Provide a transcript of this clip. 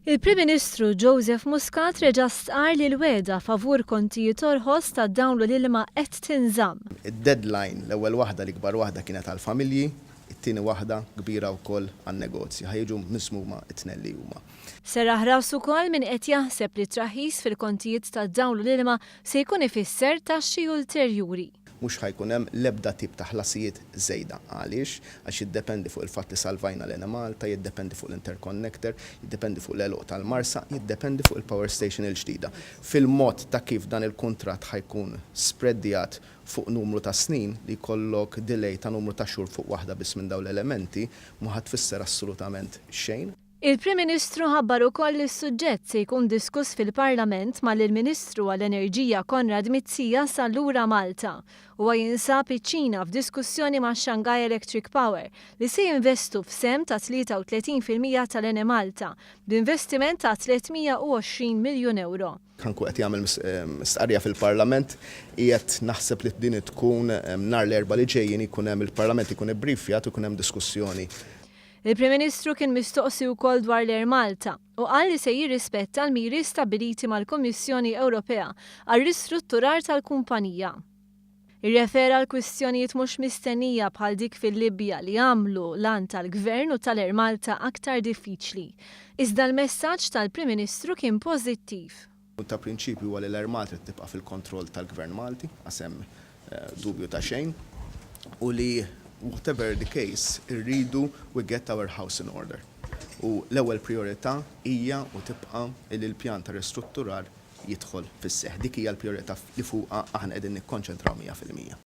Il-Prim Ministru Joseph Muscat reġa' stqarr li l-wegħda favur kontijiet orħos tad-dawl u l-ilma qed tinżamm. Id-deadline, l-ewwel waħda, l-ikbar waħda kienet għall-familji, it-tieni waħda kbira wkoll għan-negozji. Ħa jiġu miżmuma t-tnejn li huma. Serraħ rasu wkoll min qed jaħseb li t-traħħis fil-kontijiet tad-dawl u l-ilma se jkun ifisser taxxi ulterjuri. Mhux ħa jkun hemm l-ebda tip ta' ħlasijiet żejda. Għaliex? Għax jiddependi fuq il-fatt li salvajna l-Enemalta, jiddependi fuq l-interconnector, jiddependi fuq l-għeluq tal-Marsa, jiddependi fuq il-power station il-ġdida. Fil-mod ta' kif dan il-kuntratt ħa jkun spreadjat fuq numru ta' snin, li jkollok delay ta' numru ta' xhur fuq waħda biss minn dawn l-elementi, mhu ħa tfisser assolutament xejn. Il-Prim Ministru ħabbar ukoll li s-suġġett se jkun diskuss fil-Parlament malli l-Ministru għall-Enerġija Konrad Mizzi jasal lura Malta. Huwa jinsab iċ-Ċina f'diskussjoni ma' Shanghai Electric Power li se jinvestu f'sehem ta' 33% tal-Enemalta b'investiment ta' 320 miljun ewro. Ħa nkun qed jagħmel stqarrija fil-Parlament, qiegħed naħseb li din tkun nhar l-Erbgħa li ġejjin, jkun hemm il-Parlament ikun ibbriefjat u jkun hemm diskussjoni. Il-Prim Ministru kien mistoqsi wkoll dwar l-Air Malta u qal li se jirrispetta l-miri stabbiliti mal-Kummissjoni Ewropea għar-ristrutturar tal-kumpanija. Irrefera għal kwistjonijiet mhux mistennija bħal dik fil-Libja li għamlu l-għan tal-Gvern u tal-Air Malta aktar diffiċli. Iżda l-messaġġ tal-Prim Ministru kien pożittiv. Ta' prinċipju huwa li l-Air Malta tibqa' fil-kontroll tal-Gvern Malti, għasem dubju ta' xejn, u li whatever the case, irridu we get our house in order. U l-ewwel priorità hija u tibqa' li l-pjan ta' ristrutturar jidħol fis-seħħ. Dik hija l-priorità li fuqha aħna qegħdin nikkonċentraw 100%.